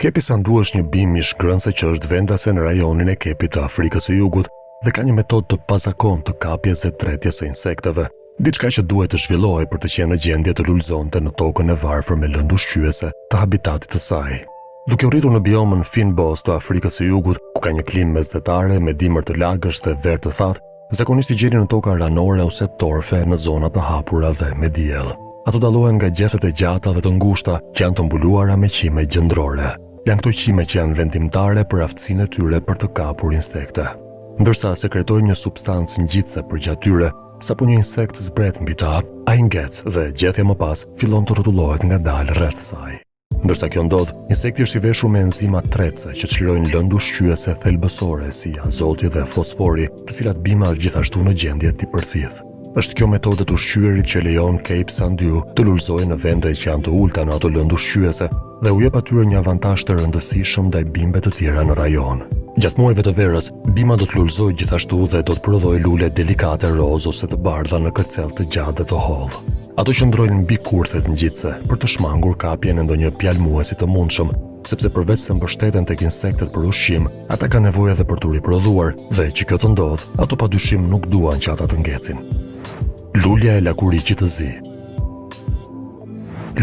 Kepi sundew është një bimë mishngrënëse që është vendase në rajonin e Kepit të Afrikës së Jugut dhe ka një metodë të pazakontë të kapjes dhe tretjes së insekteve, diçka që duhej të zhvillohej për të qenë në gjendje të lulëzonte në tokën e varfër me lëndë ushqyese të habitatit të saj. Duke u rritur në biomën Fynbos të Afrikës së Jugut, ku ka një klimë mesdhetare me dimër të lagësht dhe verë të thatë, zakonisht i gjeni në toka ranore ose torfe në zona të hapura dhe me diell. Ato dallohen nga gjethet e gjata dhe të ngushta që janë të mbuluara me qime gjëndrore. Janë këto qime që janë vendimtare për aftësinë e tyre për të kapur insekte. Ndërsa sekretojnë një substancë ngjitëse përgjatë tyre, sapo një insekt zbret mbi ta, ai ngec dhe gjethja më pas fillon të rrotullohet ngadalë rreth saj. Ndërsa kjo ndodh, insekti është i veshur me enzima tretëse që çlirojnë lëndë ushqyese thelbësore si azoti dhe fosfori, të cilat bima është gjithashtu në gjendje t'i përthithë. Është kjo metodë e të ushqyerit që lejon Cape Sundew të lulëzojë në vende që janë të ulëta në ato lëndë ushqyese dhe u jep atyre një avantazh të rëndësishëm ndaj bimëve të tjera në rajon. Gjatë muajve të verës, bima do të lulëzojë gjithashtu dhe do të prodhojë lule delikate rozë ose të bardha në kërcell të gjatë dhe të hollë. Ato qëndrojnë mbi kurthet ngjitëse për të shmangur kapjen e ndonjë pjalmuesi të mundshëm, sepse përveç se mbështeten tek insektet për ushqim, ata kanë nevojë edhe për t'u riprodhuar dhe që kjo të ndodhë, ato padyshim nuk duan që ata të ngecin. Lulja e lakuriqit të zi.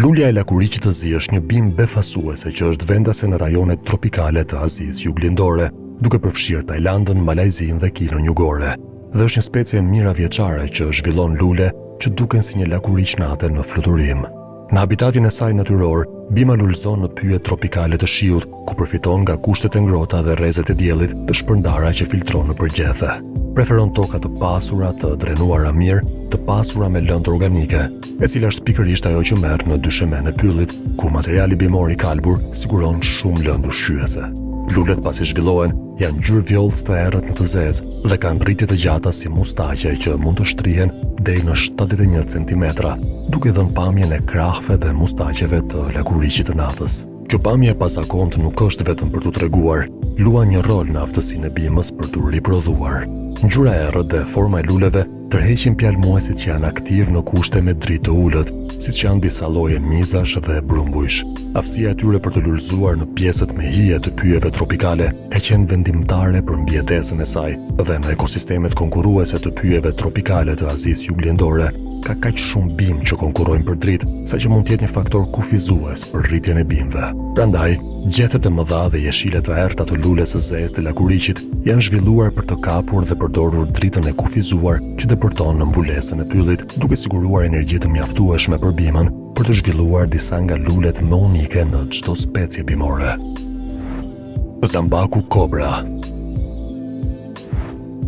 Lulja e lakuriqit të zi është një bimë befasuese që është vendase në rajonet tropikale të Azisë Juglindore, duke përfshirë Tajlandën, Malajzinë dhe Kinën Jugore. Dhe është një specie mijëravjeçare që zhvillon lule që duken si një lakuriq nate në fluturim. Në habitatin e saj natyror, bima lulëzon në pyjet tropikale të shiut, ku përfiton nga kushtet e ngrohta dhe rrezet e diellit të shpërndara që filtron nëpër gjethe. Preferon toka të pasura, të drenuara mirë, të pasura me lëndë organike, e cila është pikërisht ajo që merr në dyshemenë e pyllit, ku materiali bimor i kalbur siguron shumë lëndë ushqyese. Lulet pasi zhvillohen janë ngjyrë vjollcë të errët në të zezë dhe kanë rritje të gjata si mustaqe që mund të shtrihen deri në 71 centimetra, duke dhënë pamjen e krahëve dhe mustaqeve të lakuriqit të natës. Kjo pamje e pazakontë nuk është vetëm për t'u treguar, luan një rol në aftësinë e bimës për t'u riprodhuar. Ngjyra e errët dhe forma e luleve tërheqin pjalmuesit që janë aktivë në kushte me dritë të ulët, siç janë disa lloje mizash dhe brumbujsh. Aftësia e tyre për të lulëzuar në pjesët me hije të pyjeve tropikale ka qenë vendimtare për mbijetesën e saj dhe në ekosistemet konkurruese të pyjeve tropikale të Azisë Juglindore ka kaq shumë bimë që konkurrojnë për dritë, saqë mund të jetë një faktor kufizues për rritjen e bimëve. Prandaj, gjethet e mëdha dhe jeshile të errëta të lules së zezë të lakuriqit janë zhvilluar për të kapur dhe përdorur dritën e kufizuar që depërton në mbulesën e pyllit, duke siguruar energji të mjaftueshme për bimën për të zhvilluar disa nga lulet më unike në çdo specie bimore. Zambaku Kobra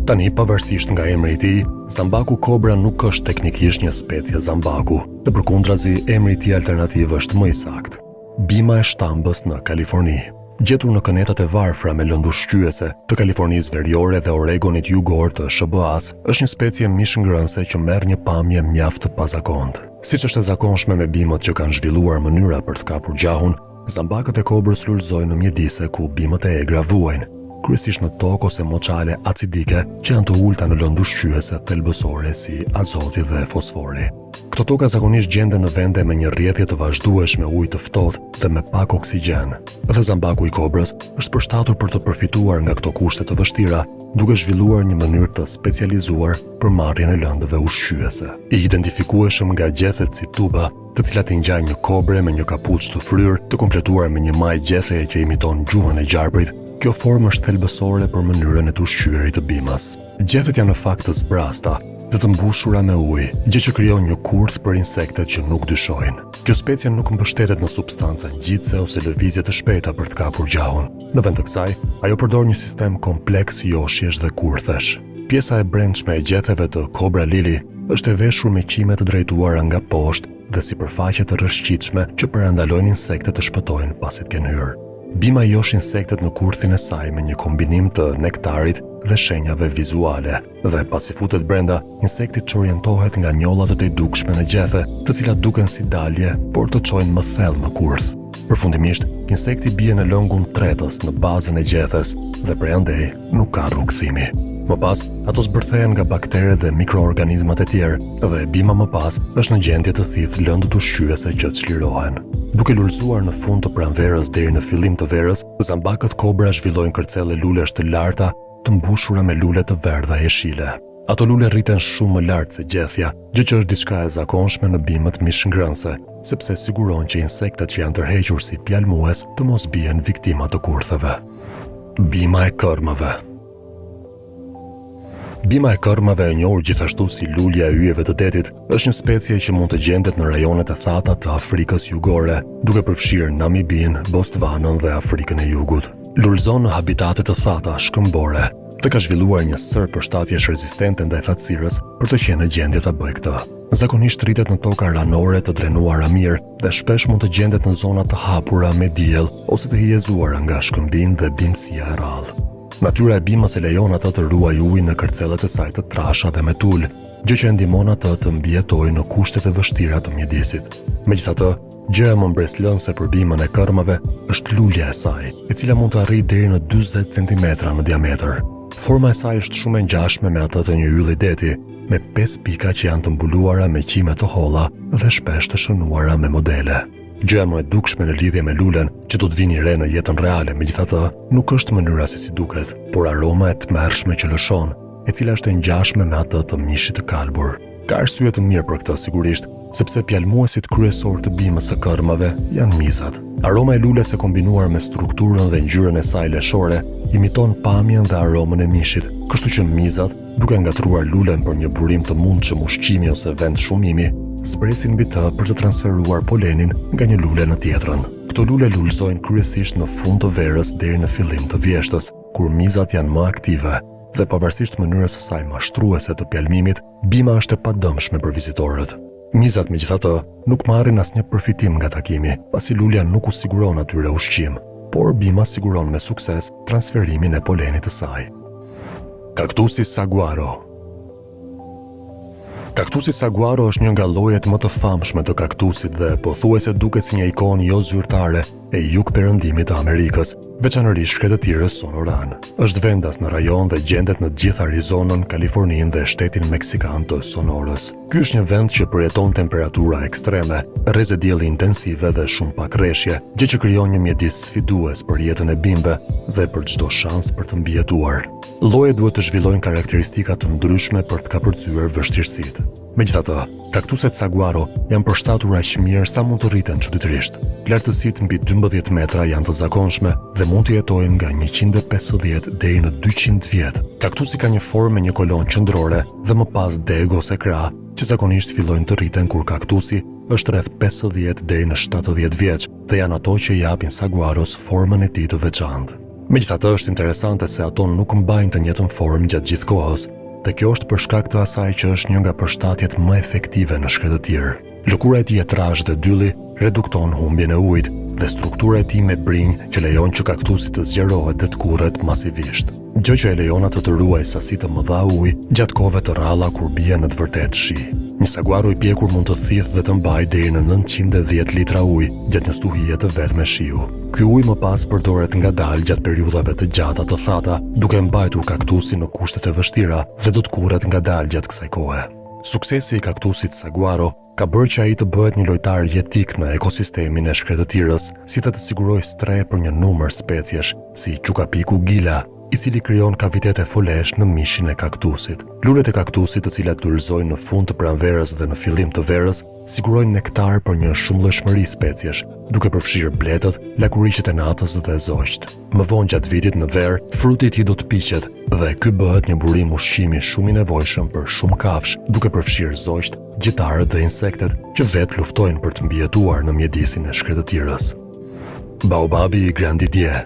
Tani, pavarësisht nga emri i tij, zambaku kobra nuk është teknikisht një specie zambaku, dhe përkundrazi emri i tij alternativ është më i saktë. Bima e shtambës në Kaliforni, gjetur në kënetat e varfra me lëndë ushqyese të Kalifornisë Veriore dhe Oregonit Jugor të SHBA-s, është një specie mishngrënëse që merr një pamje mjaft të pazakontë. Siç është e zakonshme me bimët që kanë zhvilluar mënyra për të kapur gjahun, Zambakët e kobrës lulëzojnë në mjedise ku bimët e egra vuajnë, kryesisht në tokë ose moçale acidike që janë të ulëta në lëndë ushqyese thelbësore si azoti dhe fosfori. Këto toka zakonisht gjenden në vende me një rrjedhje të vazhdueshme uji të ftohtë dhe me pak oksigjen. Dhe zambaku i kobrës është përshtatur për të përfituar nga këto kushte të vështira, duke zhvilluar një mënyrë të specializuar për marrjen e lëndëve ushqyese. I identifikueshëm nga gjethet si tuba, të cilat i ngjajnë një kobre me një kapuç të fryrë, të kompletuar me një majë gjetheje që imiton gjuhën e gjarprit, kjo formë është thelbësore për mënyrën e të ushqyerit të bimës. Gjethet janë në fakt të zbrazëta dhe të mbushura me ujë, gjë që krijon një kurth për insektet që nuk dyshojnë. Kjo specie nuk mbështetet në substanca ngjitëse ose lëvizje të shpejta për të kapur gjahun. Në vend të kësaj, ajo përdor një sistem kompleks joshjesh dhe kurthesh. Pjesa e brendshme e gjetheve të Cobra Lily është e veshur me qime të drejtuara nga poshtë dhe sipërfaqe të rrëshqitshme që parandalojnë insektet të shpëtojnë pasi të kenë hyrë. Bima josh insektet në kurthin e saj me një kombinim të nektarit dhe shenjave vizuale, dhe pasi futet brenda, insekti çorientohet nga njollat e tejdukshme në gjethe, të cilat duken si dalje, por të çojnë më thellë në kurth. Përfundimisht, insekti bie në lëngun tretës në bazën e gjethes dhe prej andej nuk ka rrugë kthimi. Më pas, ato zbërthehen nga bakteret dhe mikroorganizmat e tjerë dhe bima më pas është në gjendje të thithë lëndët ushqyese që çlirohen. Duke lulëzuar në fund të pranverës deri në fillim të verës, zambakët kobra zhvillojnë kërcelle lulesh të larta të mbushura me lule të verdha jeshile. Ato lule rriten shumë më lart se gjethja, gjë që është diçka e zakonshme në bimët mishngrënëse, sepse siguron që insektet që janë tërhequr si pjalmues të mos bien viktima të kurtheve. Bima e kërmave. Bima e kërmave e njohur gjithashtu si lulja e yjeve të detit, është një specie që mund të gjendet në rajonet e thata të Afrikës Jugore, duke përfshirë Namibinë, Botswanën dhe Afrikën e Jugut. Lulëzon në habitate të thata shkëmbore dhe ka zhvilluar një sërë përshtatjesh rezistente ndaj thatësirës për të qenë në gjendje ta bëjë këtë. Zakonisht rritet në toka ranore të drenuara mirë dhe shpesh mund të gjendet në zona të hapura me diell ose të hijezuara nga shkëmbinjtë dhe bimësia e rrallë. Natyra e bimës e lejon atë të ruajë ujin në kërcellet e saj të trasha dhe me tul, gjë që e ndihmon atë të mbijetojë në kushtet e vështira të mjedisit. Megjithatë, gjëja më mbresëlënëse për bimën e kërmave është lulja e saj, e cila mund të arrijë deri në 40 cm në diametër. Forma e saj është shumë e ngjashme me atë të një ylli deti, me 5 pika që janë të mbuluara me qime të holla dhe shpesh të shënuara me modele. Gjëja më e dukshme në lidhje me lulen, që do të vini re në jetën reale, megjithatë, nuk është mënyra se si duket, por aroma e tmerrshme që lëshon, e cila është e ngjashme me atë të mishit të kalbur. Ka arsye të mirë për këtë sigurisht, sepse pjalmuesit kryesorë të bimës së kërmave janë mizat. Aroma e lules e kombinuar me strukturën dhe ngjyrën e saj leshore imiton pamjen dhe aromën e mishit, kështu që mizat duke ngatërruar lulen për një burim të mundshëm ushqimi ose vend shumimi, zbresin mbi të për të transferuar polenin nga një lule në tjetrën. Këto lule lulëzojnë kryesisht në fund të verës deri në fillim të vjeshtës, kur mizat janë më aktive dhe pavarësisht mënyrës së saj mashtruese të pjalmimit, bima është e padëmshme për vizitorët. Mizat, megjithatë, nuk marrin asnjë përfitim nga takimi, pasi lulja nuk u siguron atyre ushqim, por bima siguron me sukses transferimin e polenit të saj. Kaktusi saguaro. Kaktusi saguaro është një nga llojet më të famshme të kaktusit dhe pothuajse duket si një ikonë jo zyrtare e jugperëndimit të Amerikës, veçanërisht shkretëtirës Sonoran. Është vendas në rajon dhe gjendet në të gjithë Arizonën, Kaliforninë dhe shtetin meksikan të Sonorës. Ky është një vend që përjeton temperatura ekstreme, rreze dielli intensive dhe shumë pak reshje, gjë që krijon një mjedis sfidues për jetën e bimëve dhe për çdo shans për të mbijetuar. Llojet duhet të zhvillojnë karakteristika të ndryshme për të kapërcyer vështirësitë. Megjithatë, kaktuset saguaro janë përshtatur aq mirë sa mund të rriten çuditërisht. Lartësitë mbi 12 metra janë të zakonshme dhe mund të jetojnë nga 150 deri në 200 vjet. Kaktusi ka një formë me një kolonë qendrore dhe më pas degë ose krahë, që zakonisht fillojnë të rriten kur kaktusi është rreth 50 deri në 70 vjeç dhe janë ato që i japin saguaros formën e tij të veçantë. Megjithatë është interesante se ato nuk mbajnë të njëjtën formë gjatë gjithë kohës, dhe kjo është për shkak të asaj që është një nga përshtatjet më efektive në shkretëtirë. Lëkura e tij e trashë dhe dylli redukton humbjen e ujit dhe struktura e tij me brinjë që lejon që kaktusi të zgjerohet dhe të tkurret masivisht. Gjë që e lejon atë të ruajë sasi të mëdha uji gjatë kohëve të rralla kur bie në të vërtetë shi. Një saguaro i pjekur mund të thithë dhe të mbajë deri në 910 litra ujë gjatë një stuhie të vetme shiu. Ky ujë më pas përdoret ngadalë gjatë periudhave të gjata të thata, duke mbajtur kaktusin në kushtet e vështira dhe do të tkurret ngadalë gjatë kësaj kohe. Suksesi i kaktusit saguaro ka bërë që ai të bëhet një lojtar jetik në ekosistemin e shkretëtirës, si dhe të sigurojë strehë për një numër speciesh, si qukapiku gila, i cili krijon kavitete folesh në mishin e kaktusit. Lulet e kaktusit, të cilat lulëzojnë në fund të pranverës dhe në fillim të verës, sigurojnë nektar për një shumëllojshmëri speciesh, duke përfshirë bletët, lakuriqët e natës dhe zogjtë. Më vonë gjatë vitit në verë, fruti i tij do të piqet dhe ky bëhet një burim ushqimi shumë i nevojshëm për shumë kafshë, duke përfshirë zogjtë, gjitarët dhe insektet që vetë luftojnë për të mbijetuar në mjedisin e shkretëtirës. Baobabi i Grandidier.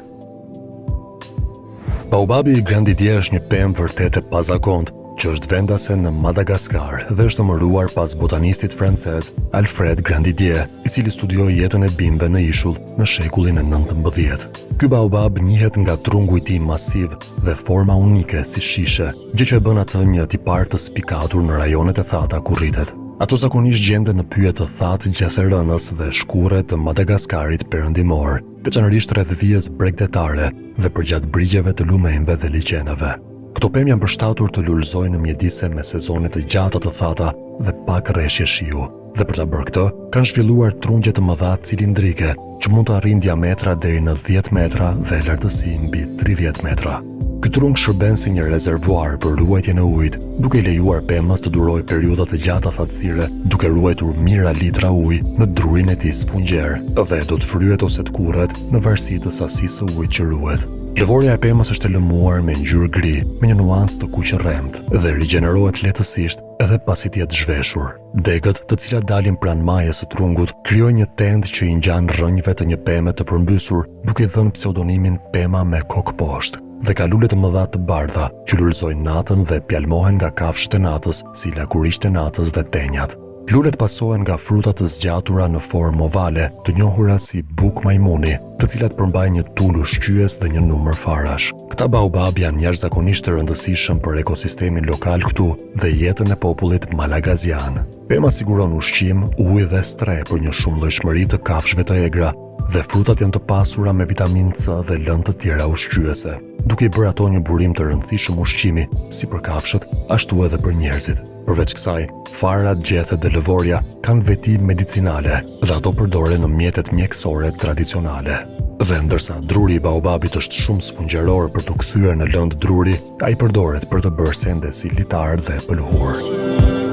Baobabi i Grandidier është një pemë vërtet e pazakontë, që është vendase në Madagaskar dhe është emëruar pas botanistit francez Alfred Grandidier, i cili studioi jetën e bimëve në ishull në shekullin e 19. Ky baobab njihet nga trungu i tij masiv dhe forma unike si shishe, gjë që e bën atë një tipar të spikatur në rajonet e thata ku rritet. Ato zakonisht gjenden në pyje të thatë gjetherënës dhe shkurre të Madagaskarit perëndimor, veçanërisht rreth vijës bregdetare dhe përgjatë brigjeve të lumenjve dhe liqeneve. Këto pemë janë përshtatur të lulëzojnë në mjedise me sezone të gjata të thata dhe pak reshje shiu. Dhe për ta bërë këtë, kanë zhvilluar trungje të mëdha cilindrike, që mund të arrijnë diametra deri në 10 metra dhe lartësi mbi 30 metra. Ky trung shërben si një rezervuar për ruajtjen e ujit, duke i lejuar pemës të durojë periudha të gjata thatësire, duke ruajtur mijëra litra ujë në drurin e tij sfungjer dhe do të fryhet ose të kurret në varësi të sasisë së ujit që ruhet. Lëvorja e pemës është e lëmuar me ngjyrë gri, me një nuancë të kuqërremtë dhe rigjenerohet lehtësisht edhe pasi të jetë zhveshur. Degët, të cilat dalin pranë majës së trungut, krijojnë një tendë që i ngjan rrënjëve të një peme të përmbysur, duke i dhënë pseudonimin pema me kokë poshtë. Dhe ka lule të mëdha të bardha, që lulëzojnë natën dhe pjalmohen nga kafshët e natës, si lakuriqtë e natës dhe tenjat. Lulet pasohen nga fruta të zgjatura në formë ovale, të njohura si bukë majmuni, të cilat përmbajnë një tul ushqyes dhe një numër farash. Këta baobab janë jashtëzakonisht të rëndësishëm për ekosistemin lokal këtu dhe jetën e popullit malagazian. Pema siguron ushqim, ujë dhe strehë për një shumëllojshmëri të kafshëve të egra dhe frutat janë të pasura me vitaminë C dhe lëndë të tjera ushqyese, duke i bërë ato një burim të rëndësishëm ushqimi si për kafshët, ashtu edhe për njerëzit. Përveç kësaj, farat, gjethet dhe lëvorja kanë veti medicinale dhe ato përdoren në mjetet mjekësore tradicionale. Dhe ndërsa druri i baobabit është shumë sfungjeror për t'u kthyer në lëndë druri, ai përdoret për të bërë sende si litar dhe pëlhurë.